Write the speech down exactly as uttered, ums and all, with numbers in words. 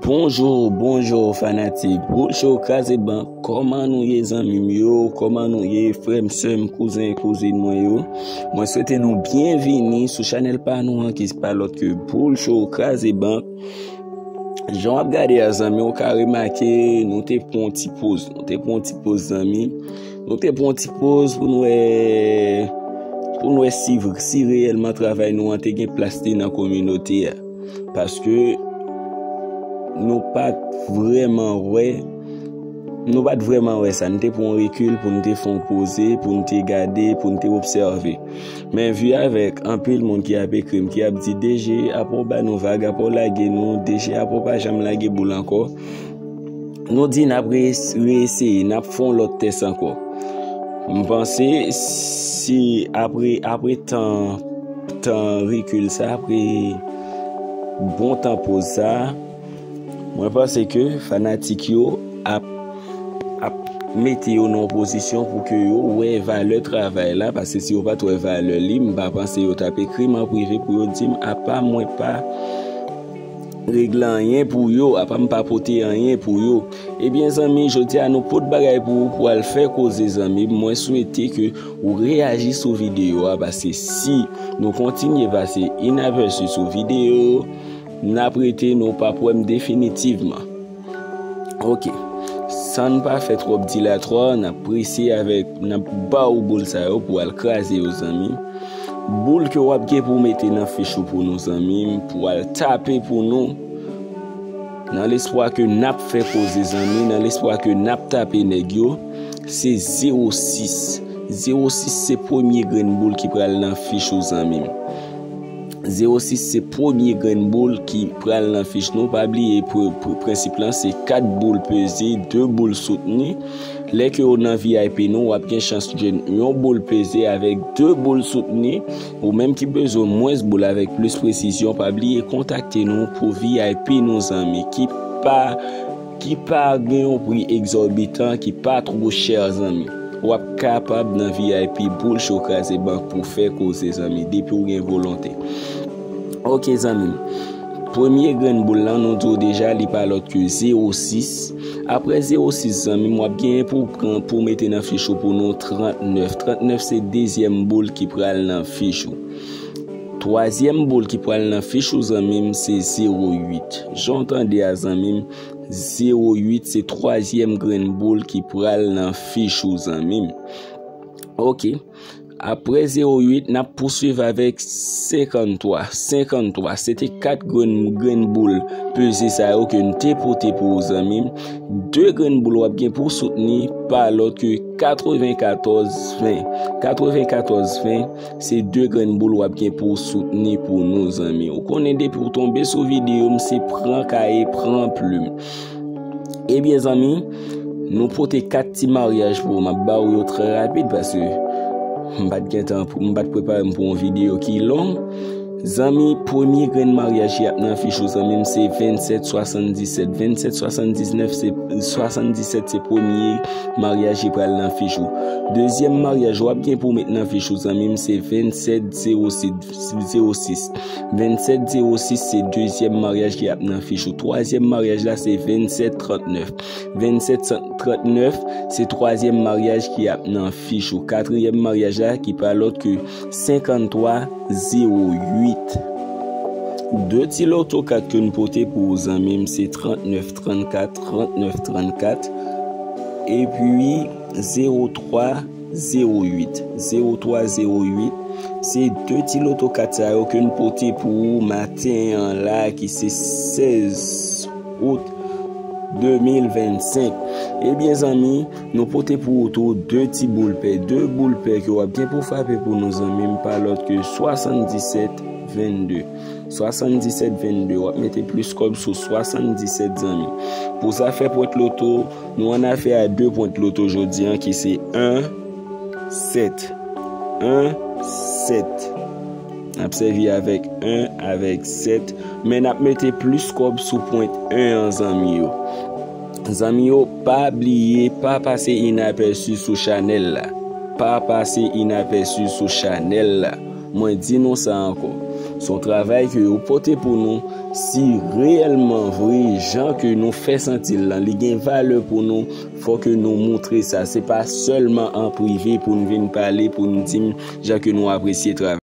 Bonjou, bonjou fanatik Boul Cho Kraze Bank. Kòman nou ye zanmi m yo? Kòman nou ye frè m, sè m, kouzen, kouzin mwen yo? Mwen swete nou byenvini sou chanèl pa nou an ki se pa lòt ke Boul Cho Kraze Bank. Jan w ap gade a zanmi, ou ka remake nou te pran yon ti poz. Nou te pran yon ti poz zanmi. Nou te pran yon ti poz pou nou wè, pou nou wè si, si reyèlman travay nou an te gen plas li nan kominote a. Paske nou pa t vrèman wè, nou pa t vrèman wè sa. Nou te pran yon rekil pou nou te fè yon poze, pou nou te gade, pou nou te obsève. Men vi avèk anpil moun ki ap ekri m, ki ap di, "D J, apa w ba nou vag, apa w lage nou, D J, apa w pa janm lage boul ankò." Nou di n ap re-, reeseye, n ap fè yon lòt tès ankò. M panse si apre, apre tan, tan rekil sa, apre bon tan poz sa, mwen panse ke fanatik yo ap, ap mete yo nan yon pozisyon pou ke yo wè valè travay la, paske si yo pa t wè valè li, m pa panse yo t ap ekri m an prive pou yo di m, apa mwen pa regle anyen pou yo, apa m pa pote anyen pou yo. Ebyen zanmi, jodi a nou pot bagay pou ou pou al fè koze zanmi. Mwen swete ke ou reyaji sou videyo a, paske si nou kontinye pase inapèsi sou videyo, n ap rete nou p ap wè m definitivman. Ok. San n pa fè twòp dilatwa, n ap prese avèk, n ap ba ou boul sa yo pou al kraze yo zanmi. Boul ke w ap gen pou mete nan fich ou pou nou zanmi m, pou al tape pou nou. Nan lespwa ke n ap fè koze zanmi, nan lespwa ke n ap tape nèg yo, se zewo sis. Zewo sis se premye grenn boul ki pral nan fich ou zanmi m. Zewo sis se premye grenn boul ki pral nan fich nou. Pa bliye pre-, pre-, prensip lan se kat boul peze, de boul soutni. Lè ke w nan V I P nou, w ap gen chans jwenn yon boul peze avèk de boul soutni. Ou menm ki bezwen mwens boul avèk plis presizyon, pa bliye kontakte nou pou V I P nou zanmi, ki pa, ki pa gen yon pri egzòbitan, ki pa twò chè zanmi. W ap kapab nan V I P Boul Cho Kraze Bank pou fè koze zanmi, depi w gen volonte. Ok zanmi m. Premye grenn boul lan, nou di w deja, li pa lòt ke zewo sis. Apre zewo sis, zanmi m, w ap genyen pou pran, pou mete nan fich ou pou nou trannèf. Trannèf se dezyèm boul ki pral nan fich ou. Twazyèm boul ki pral nan fich ou, zanmi m, se zewo uit. Jan w tande a, zanmi m, zewo uit se twazyèm grenn boul ki pral nan fich ou, zanmi m. Ok. Apre zewo uit, n ap pouswiv avèk senkanntwa. Senkanntwa, se te kat grenn, grenn boul peze sa yo ke n te pote pou ou, zanmi m. De grenn boul w ap gen pou w soutni pa lòt ke katrevenkatòz ven. Katrevenkatòz ven, se de grenn boul w ap gen pou w soutni pou nou, zanmi. Ou konnen depi w tonbe sou videyo m, se pran kaye, pran plim. Ebyen, zanmi, nou pote kat ti maryaj pou ou. M ap ba ou yo trè rapid paske m pa t gen tan pou, m pa t prepare m pou yon videyo ki long. Zanmi, premye grenn maryaj ki ap nan fich ou, zanmi m, se vennsèt swasanndisèt. Vennsèt swasanndiznèf, se, swasanndisèt se premye maryaj ki pral nan fich ou. Dezyèm maryaj w ap gen pou w met nan fich ou, zanmi m, se vennsèt zewo sis, zewo sis. Vennsèt zewo sis se dezyèm maryaj ki ap nan fich ou. Twazyèm maryaj la se vennsèt trannèf. Vennsèt trannèf se twazyèm maryaj ki ap nan fich ou. Katriyèm maryaj la ki pa lòt ke senkanntwa zewo uit. De ti loto kat ke n pote pou ou, zanmi m, se trannèf trannkat, trannèf trannkat, epi zewo twa zewo uit. Zewo twa zewo uit. Se de ti loto kat sa yo ke n pote pou ou maten an la, ki se sèz out de mil vennsenk. Ebyen, zanmi, nou pote pou ou tou de ti boul pè, de boul pè ke w ap gen pou frape pou nou, zanmi m, pa lòt ke swasanndisèt vennde. Swasanndisèt vennde, w ap mete plis kòb sou swasanndisèt, zanmi. Pou zafè pwent loto, nou annafè a de pwent loto jodi an, ki se en sèt. En sèt. N ap sèvi avèk en, avèk sèt, men n ap mete plis kòb sou pwent en an, zanmi yo. Zanmi yo, pa bliye, pa pase inapèsi sou chanèl la. Pa pase inapèsi sou chanèl la. Mwen di nou sa ankò. Se yon travay ke yo pote pou nou. Si reyèlman vre, jan ke nou fè santi l lan, li gen valè pou nou, fò ke nou montre sa. Se pa sèlman an prive pou n vin pale, pou n di m jan ke nou apresye travay.